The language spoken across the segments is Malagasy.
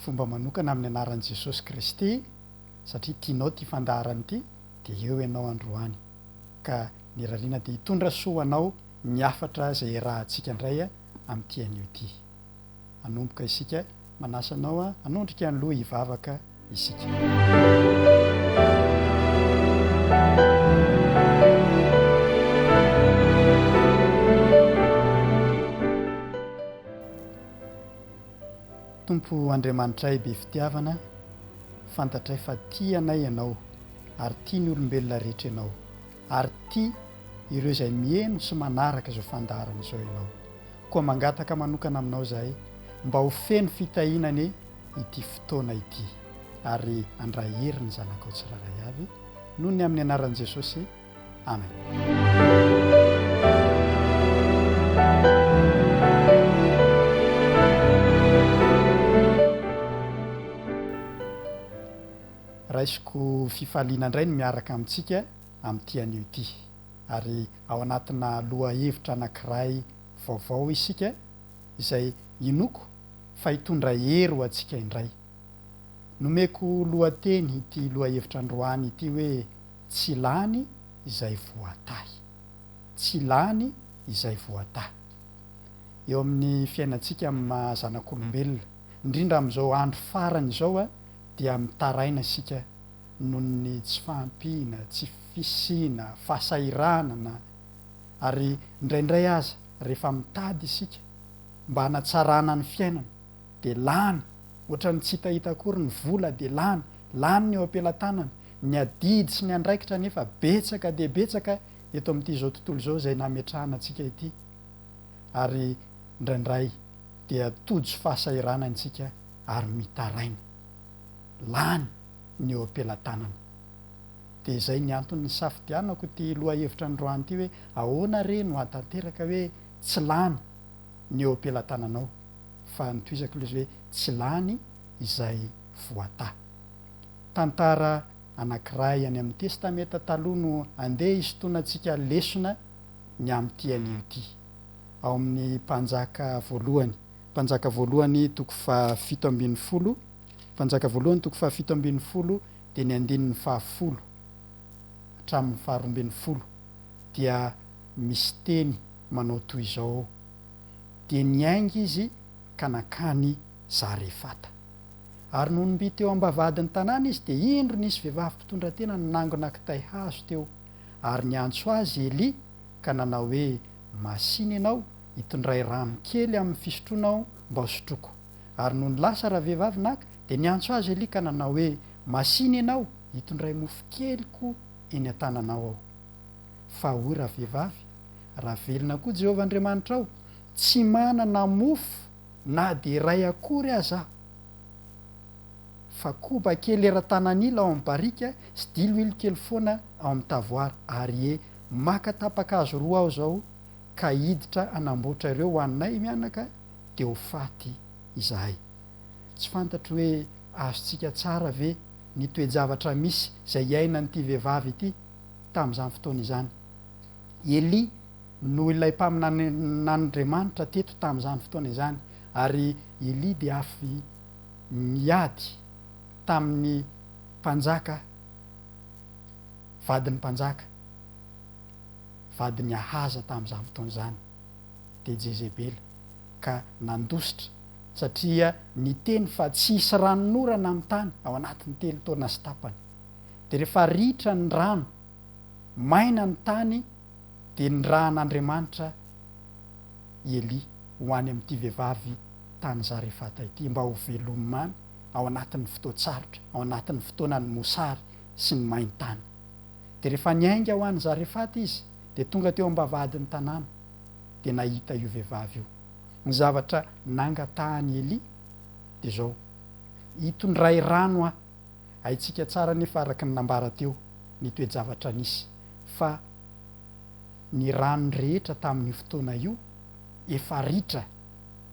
fomba manokana amin'ny anaran'i Jesosy Kristy, satria tianao ity fandaharana ity dia eo ianao androany. Ka ny irariana dia hitondra soa ho anao ny hafatra izay iarahantsika indray amin'ity anio ity. Hanomboka isika, manasa anao hanondrika ny loha hivavaka isika. Tompo Andriamanitray be fitiavana, fantatray fa tia anay Ianao ary tia ny olombelona rehetra Ianao ary tia ireo izay miheno sy manaraka izao fandaharana izao Ianao. Koa mangataka manokana aminao izahay mba ho feno fitahiana anie ity fotoana ity ary handray hery ny zanakao tsirairay avy noho ny amin'ny anaran'i Jesosy. Amen. Raisiko fifaliana indray ny miaraka amintsika amin'ity anio ity. Ary ao anatina lohahevitra anankiray vaovao isika izay inoako fa hitondra hery ho antsika indray. Nomeko lohateny ity lohahevitra androany ity hoe Tsy lany izay voatahy. Tsy lany izay voatahy. Eo amin'ny fiainantsika amin'ny maha zanak'olombelona, indrindra amin'izao andro farany izao dia mitaraina isika noho ny tsy fahampiana, tsy fisiana, fahasahiranana ary indraindray aza rehefa mitady isika mba hanatsarana ny fiainana dia lany, ohatran'ny tsy hitahita akory ny vola dia lany, lany ny eo am-pelatanana, ny adidy sy ny andraikitra anefa betsaka dia betsaka eto amin'ity izao tontolo izao izay nametrahana antsika ity ary indraindray dia tojo fahasahiranana isika ary mitaraina. Lany ny eo am-pelatanana. Dia izay ny antony nisafidianako ity lohahevitra androany ity hoe ahoana re no hahatanteraka hoe tsy lany ny eo am-pelatananao fa notohizako ilay izy hoe tsy lany izay voatahy. Tantara anankiray any amin'ny Testamenta Taloha no andeha hisintonantsika lesona ny amin'ity anio ity. Ao amin'ny Mpanjaka voalohany, Mpanjaka voalohany toko faha 17, Mpanjaka voalohany toko faha 17 dia ny andininy fahafolo hatramin'ny faha 12 dia misy teny manao toy izao ao, Dia niainga izy ka nankany Zarefata. Ary nony mby teo am-bavahadin'ny tanàna izy, dia indro nisy vehivavy mpitondra-tena nanangona kitay hazo teo. Ary niantso azy Elia ka nanao hoe, Masìna ianao, itondray rano kely amin'ny fisotroana aho mba hosotroiko. Ary nony lasa ravehivavy naka, dia niantso azy Elia ka nanao hoe, Masìna ianao, itondray mofo kely koa eny an-tananao aho. Fa hoy ravehivavy, Raha velona koa Jehovah Andriamanitrao, tsy manana mofo na dia iray akory aza aho, fa koba kely eran-tanan'ila ao amin'ny barika sy diloilo kely foana ao amin'ny tavoara, ary e, maka tapa-kazo roa aho izao ka hiditra hanamboatra ireo ho anay mianaka, dia ho faty izahay. Tsy fantatro hoe azontsika tsara ve ny toe-javatra misy izay iainan'ity vehivavy ity tamin'izany fotoana izany. Elia no ilay mpaminanin'Andriamanitra teto tamin'izany fotoana izany, ary Elia dia avy niady tamin'ny mpanjaka, vadin'ny mpanjaka, vadin'i Ahaza tamin'izany fotoana izany, dia Jezebela, ka nandositra satria niteny fa tsy hisy ranonorana amin'ny tany ao anatin'ny telo taona sy tapany. Dia rehefa ritra ny rano, maina ny tany, dia nirahan'Andriamanitra i Elia ho any amin'ity vehivavy tany Zarefata ity mba ho velomany ao anatin'ny fotoan-tsarotra, ao anatin'ny fotoanan'ny mosary sy ny main-tany. Dia rehefa niainga ho any Zarefata izy, dia tonga teo am-bavahadin'ny tanàna, dia nahita io vehivavy io. Ny zavatra nangatahan'i Elia dia izao, Itondray rano aho. Haintsika tsara anefa araka ny nambara teo ny toe-javatra nisy, fa ny rano rehetra tamin'io fotoana io efa ritra,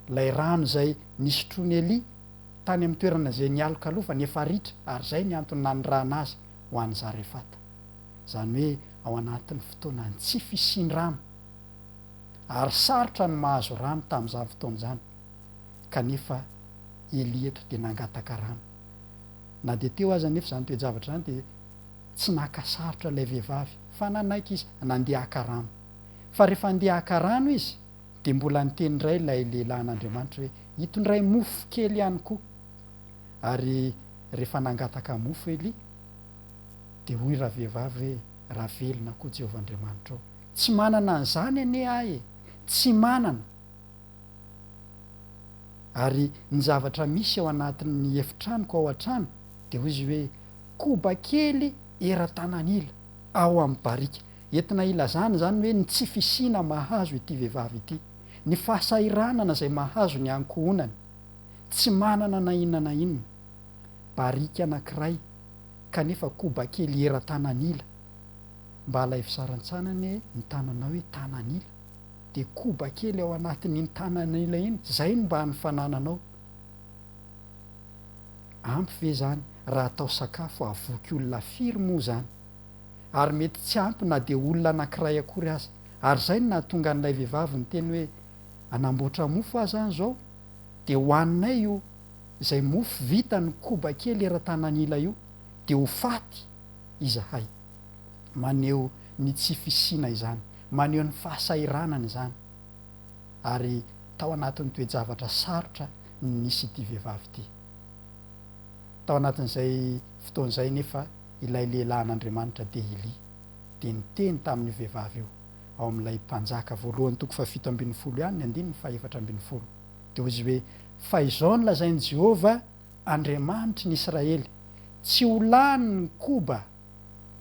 ilay rano izay nisotroin'i Elia tany amin'ny toerana izay nialokalofany efa ritra, ary izay ny antony nanirahana azy ho any Zarefata. Izany hoe ao anatin'ny fotoanan'ny tsy fisian-drano, ary sarotra ny mahazo rano tamin'izany fotoana izany, kanefa. Elia eto dia nangataka rano. Na dia teo aza anefa izany toe-javatra izany dia tsy naka sarotra ilay vehivavy fa nanaiky izy nandeha haka rano. Fa rehefa handeha haka rano izy dia mbola niteny indray ilay lehilahin'Andriamanitra hoe hitondray mofo kely ihany koa. Ary rehefa nangataka mofo Elia dia hoy ravehivavy hoe raha velona koa Jehovah Andriamanitrao. Tsy manana an'izany anie aho e! Tsy manana! Ary ny zavatra misy ao anatin'ny efitranoko ao an-trano dia hoy izy hoe koba kely eran-tanan'ila ao amin'ny barika. Entina ilazana izany hoe ny tsy fisiana mahazo ity vehivavy ity. Ny fahasahiranana izay mahazo ny ankohonany. Tsy manana na inona na inona. Barika anankiray kanefa koba kely eran-tanan'ila. Mba alaivo sarantsana anie ny tananao hoe tanan'ila. Dia koba kely ao anatin'iny tanan'ila iny, izay no mba ny fanananao. Ampy ve izany raha atao sakafo hahavoky olona firy moa izany? Ary mety tsy ampy na dia olona anankiray akory aza. Ary izay no nahatonga an'ilay vehivavy niteny hoe, Hanamboatra mofo aho izany izao, dia hohaninay io izay mofo vita ny koba kely eran-tanan'ila io, dia ho faty izahay. Maneho ny tsy fisiana izany, maneho ny fahasahiranana izany. Ary tao anatin'ny toe-javatra sarotra no nisy ity vehivavy ity. Tao anatin'izay fotoana izay anefa ilay lehilahin'Andriamanitra dia Elia dia niteny tamin'io vehivavy io, ao amin'ilay Mpanjaka voalohany toko fahafito ambin'ny folo ihany ny andininy fahefatra ambin'ny folo. Dia hoy izy hoe, Fa izao no lazain'i Jehovah Andriamanitry ny Israely, Tsy ho lany ny koba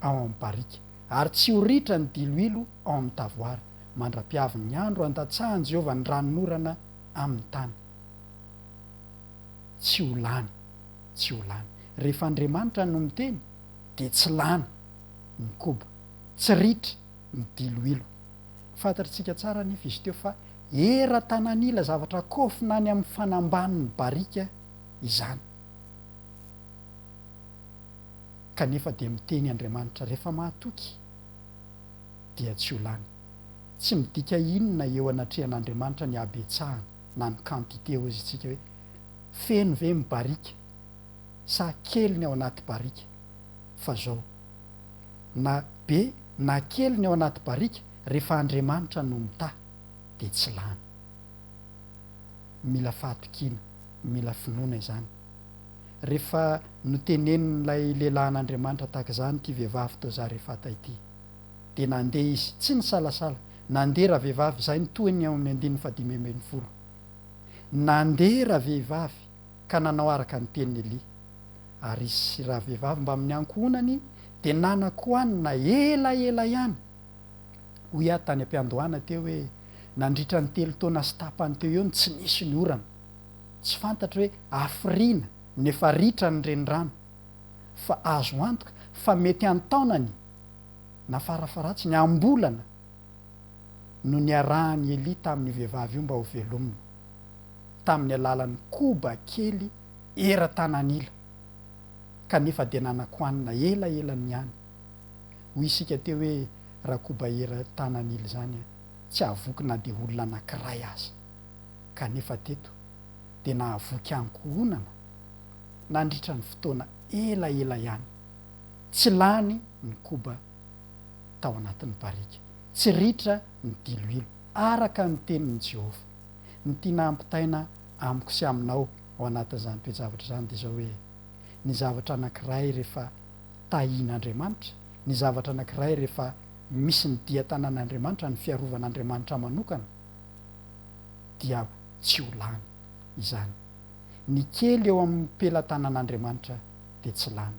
ao amin'ny barika, ary tsy ho ritra ny diloilo ao amin'ny tavoara, mandra-piavin'ny andro handatsahan'i Jehovah ny ranonorana amin'ny tany. Tsy ho lany, tsy ho lany. Rehefa Andriamanitra no miteny, dia tsy lany ny koba, tsy ritra ny diloilo. Fantatritsika tsara anefa izy teo fa era-tanan'ila zavatra kôfina any amin'ny fanambanin'ny barika izany. Kanefa dia miteny Andriamanitra rehefa mahatoky dia tsy ho lany. Tsy midika inona eo anatrehan'Andriamanitra ny habetsahana na ny quantité hozy isika hoe feno ve ny barika sa kely ny ao anaty barika fa zao na be na kely ny ao anaty barika rehefa Andriamanitra no mitahy dia tsy lany. Mila fahatokiana, mila finoana izany. Rehefa notenenin'ilay lehilahin'Andriamanitra tahaka izany ity vehivavy tao Zarefata ity, dia nandeha izy, tsy nisalasala. Nandeha ravehivavy, izay no tohiny ao amin'ny andininy fahadimy ambin'ny folo. Nandeha ravehivavy ka nanao araka ny tenin'i Elia. Ary izy sy ravehivavy mbamin'ny ankohonany dia nanan-kohanina elaela ihany. Hoy aho tany am-piandohana teo hoe, nandritra ny telo taona sy tapany teo eo no tsy nisy ny orana. Tsy fantatra hoe hafiriana no efa ritra ny renirano, fa azo antoka fa mety an-taonany na farafaharatsiny am-bolana no niarahan'i Elia tamin'io vehivavy io mba ho velomina, tamin'ny alalan'ny koba kely eran-tanan'ila, kanefa dia nanan-kohanina elaela ny ihany. Hoy isika teo hoe raha koba eran-tanan'ila izany tsy hahavoky na dia olona anankiray aza. Kanefa teto dia nahavoky ankohonana nandritra ny fotoana elaela ihany. Tsy lany ny koba tao anatin'ny barika. Tsy ritra ny diloilo, araka ny tenin'i Jehovah. Ny tiana hampitaina amiko sy aminao ao anatin'izany toe-javatra izany dia izao hoe, ny zavatra anankiray rehefa tahian'Andriamanitra, ny zavatra anankiray rehefa misy ny dian-tanan'Andriamanitra, ny fiarovan'Andriamanitra manokana, dia tsy ho lany izany. Ny kely eo amin'ny pelatanan'Andriamanitra dia tsy lany.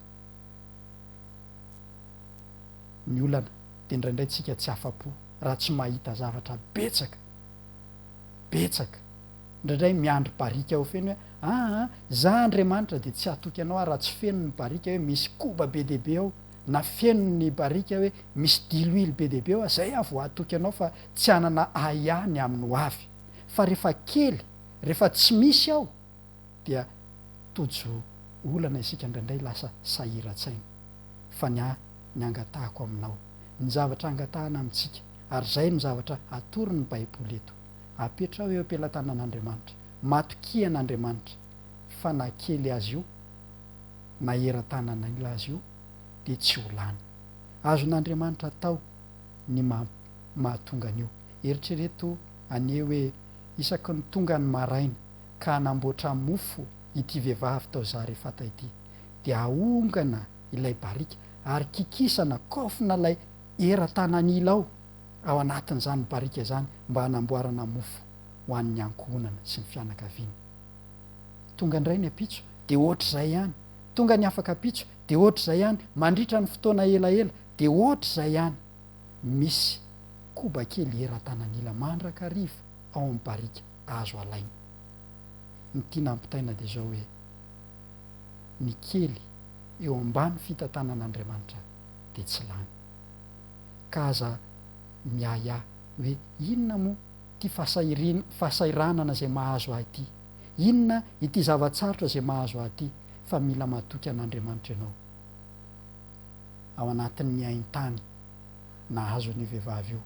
Ny olana dia indraindray tsika tsy afa-po raha tsy mahita zavatra betsaka, betsaka. Indraindray miandry barika ho feno hoe aa za Andriamanitra dia tsy hatoky anao aho raha tsy feno ny barika hoe misy koba be dia be ao na feno ny barika hoe misy diloilo be dia be ao zay aho vao hatoky anao fa tsy hanana ahiahy ny amin'ny ho avy. Fa rehefa kely, rehefa tsy misy ao dia tojo olana isika indraindray lasa sahiran-tsaina. Fa ny ahy ny angatahako aminao, ny zavatra angatahana amintsika, ary izay no zavatra atoron'ny Baiboly eto, apetraho eo am-pelatanan'Andriamanitra, matokia an'Andriamanitra, Fa na kely azy io, na eran-tanan'ila azy io, dia tsy ho lany. Azon'Andriamanitra atao ny mahatonga an'io. Eritrereto anie hoe isaky ny tonga ny maraina ka hanamboatra mofo ity vehivavy tao Zarefata ity, dia ahongana ilay barika ary kikisana, kaofina ilay eran-tanan'ila ao, ao anatin'izany barika izany mba hanamboarana mofo ho an'ny ankohonana sy ny fianakaviana. Tonga indray ny ampitso dia ohatr'izay ihany, tonga ny afak'ampitso dia ohatr'izay ihany, mandritra ny fotoana elaela dia ohatr'izay ihany. Misy koba kely eran-tanan'ila mandrakariva ao amin'ny barika azo alaina. Ny tiana ampitaina dia izao hoe, ny kely eo ambany fitantanan'Andriamanitra dia tsy lany. Ka aza miahiahy hoe inona moa ity fahasahiranana izay mahazo ahy ity, inona ity zava-tsarotra izay mahazo ahy ity, fa mila matoky an'Andriamanitra ianao. Ao anatin'ny haintany nahazo an'io vehivavy io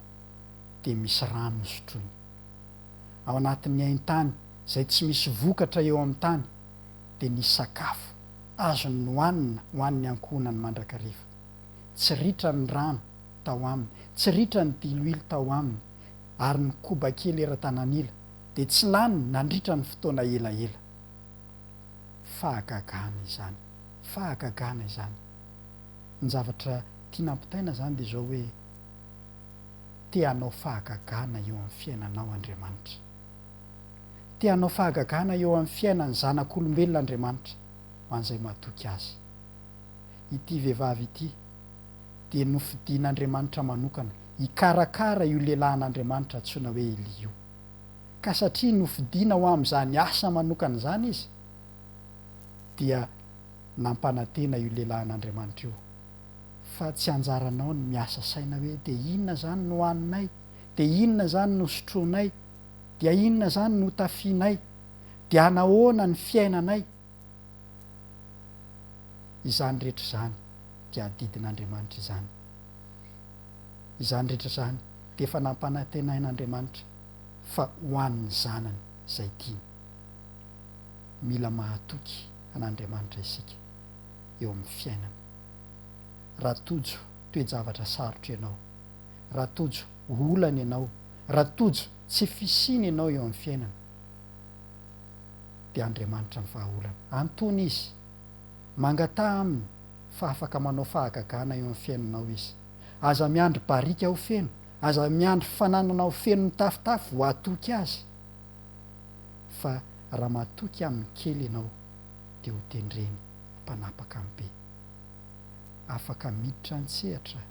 dia misy rano nosotroiny. Ao anatin'ny haintany izay tsy misy vokatra eo amin'ny tany dia nisy sakafo azony nohanina ho an'ny ankohonany mandrakariva. Tsy ritra ny rano tao aminy, tsy ritra ny diloilo tao aminy, ary ny koba kely eran-tanan'ila dia tsy lany nandritra ny fotoana elaela. Fahagagana izany! Fahagagana izany! Ny zavatra tiana ampitaina izany dia izao hoe, te hanao fahagagana eo amin'ny fiainanao Andriamanitra. Te hanao fahagagana eo amin'ny fiainan'ny zanak'olombelona Andriamanitra ho an'izay matoky Azy. Ity vehivavy ity dia nofidin'Andriamanitra manokana hikarakara io lehilahin'Andriamanitra antsoina hoe Elia io. Ka satria nofidina ho amin'izany asa manokana izany izy, dia nampanantena io lehilahin'Andriamanitra io fa tsy anjaranao ny miasa saina hoe dia inona izany no haninay, dia inona izany no sotroinay, dia inona izany no tafianay, dia anahoana ny fiainanay. Izany rehetra izany dia adidin'Andriamanitra izany. Izany rehetra izany dia efa nampanantenain'Andriamanitra fa ho an'ny zanany izay tiany. Mila mahatoky an'Andriamanitra isika eo amin'ny fiainana. Raha tojo toe-javatra sarotra ianao, raha tojo olana ianao, raha tojo tsy fisiana ianao eo amin'ny fiainana, dia Andriamanitra ny vahaolana. Antony Izy. Mangataha Aminy fa afaka manao fahagagana eo amin'ny fiainanao Izy. Aza miandry barika ho feno, aza miandry fananana ho feno mitafotafo vao hatoky Azy. Fa raha matoky Aminy kely ianao dia ho tendreny ho mpanapaka amin'ny be. Afaka miditra an-tsehatra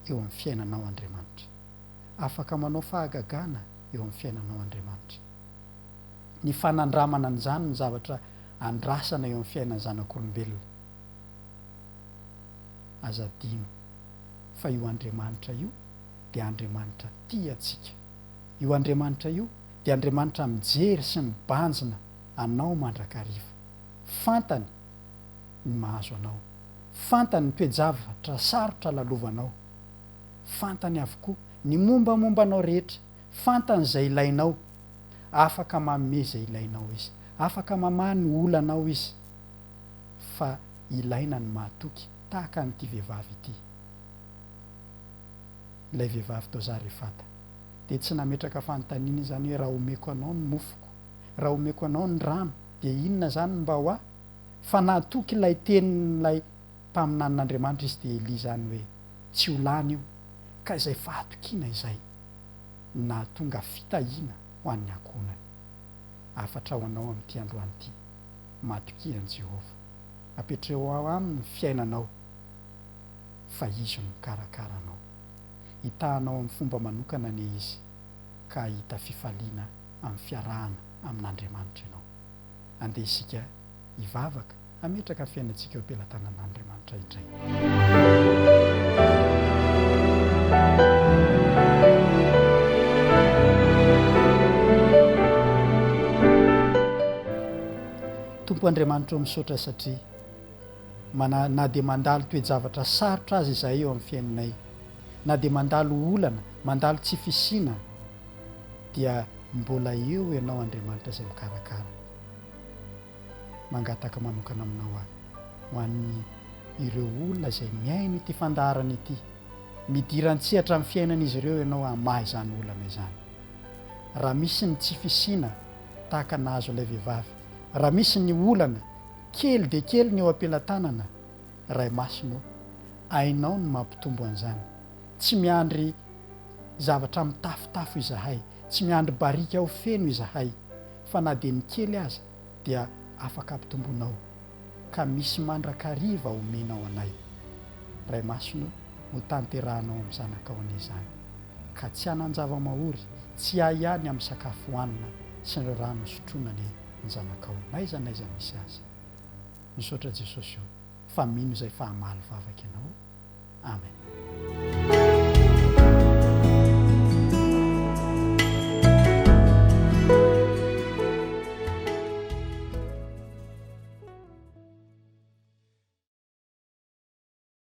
eo amin'ny fiainanao Andriamanitra. Afaka manao fahagagana eo amin'ny fiainanao Andriamanitra. Ny fanandramana an'izany no zavatra andrasana eo amin'ny fiainan'ny zanak'olombelona. Aza adino fa io Andriamanitra io dia Andriamanitra tia antsika. Io Andriamanitra io dia Andriamanitra mijery sy mibanjina anao mandrakariva. Fantany ny mahazo anao. Fantany ny toe-javatra sarotra lalovanao. Fantany avokoa ny mombamomba anao rehetra. Fantany izay ilainao. Afaka manome izay ilainao Izy. Afaka mamaha ny olanao Izy. Fa ilaina ny mahatoky tahaka an'ity vehivavy ity. Ilay vehivavy tao Zarefata. Dia tsy nametraka fanontaniana izany hoe raha omeko anao ny mofoko, raha omeko anao ny rano, dia inona izany no mba ho ahy? Fa nahatoky ilay tenin'ilay mpaminanin'Andriamanitra izy dia Elia izany hoe tsy ho lany io. Ka izay fahatokiana izay no nahatonga fitahiana ho an'ny ankohonany. Hafatra ho anao amin'ity androany ity, matokia an'i Jehovah. Apetraho ao aminy ny fiainanao fa izy no mikarakara anao. Hitaha anao amin'ny fomba manokana anie izy ka hahita fifaliana amin'ny fiarahana amin'Andriamanitra ianao. Andeha isika hivavaka hametraka ny fiainantsika eo am-pelatanan'Andriamanitra indray. Tompo Andriamanitra ô misaotra satria mana na dia mandalo toe-javatra sarotra aza izahay eo amin'ny fiainanay, na dia mandalo olana, mandalo tsy fisiana dia mbola eo Ianao Andriamanitra izay mikarakara. Mangataka manokana aminao aho ho an'ny ireo olona izay mihaino ity fandaharana ity. Midira an-tsehatra amin'ny fiainan'izy ireo ianao hamaha izany olana izany. Raha misy ny tsy fisiana tahaka nahazo ilay vehivavy, raha misy ny olana kely dia kely ny eo am-pelatanana, Ray Masina ô, hainao ny mampitombo an'izany. Tsy miandry zavatra mitafotafo izahay, tsy miandry barika ho feno izahay, fa na dia ny kely aza dia afaka ampitomboinao, ka misy mandrakariva omenao anay. Ray Masina ô, hotanterahanao amin'ny zanakao anie izany, ka tsy hanan-java-mahory, tsy ahiahy ny amin'ny sakafo hohanina sy ny rano sotroina anie ny zanakao n'aiza n'aiza misy azy. Misaotra Jesosy o, fa mino izay fa hamaly vavaka ianao. Amen.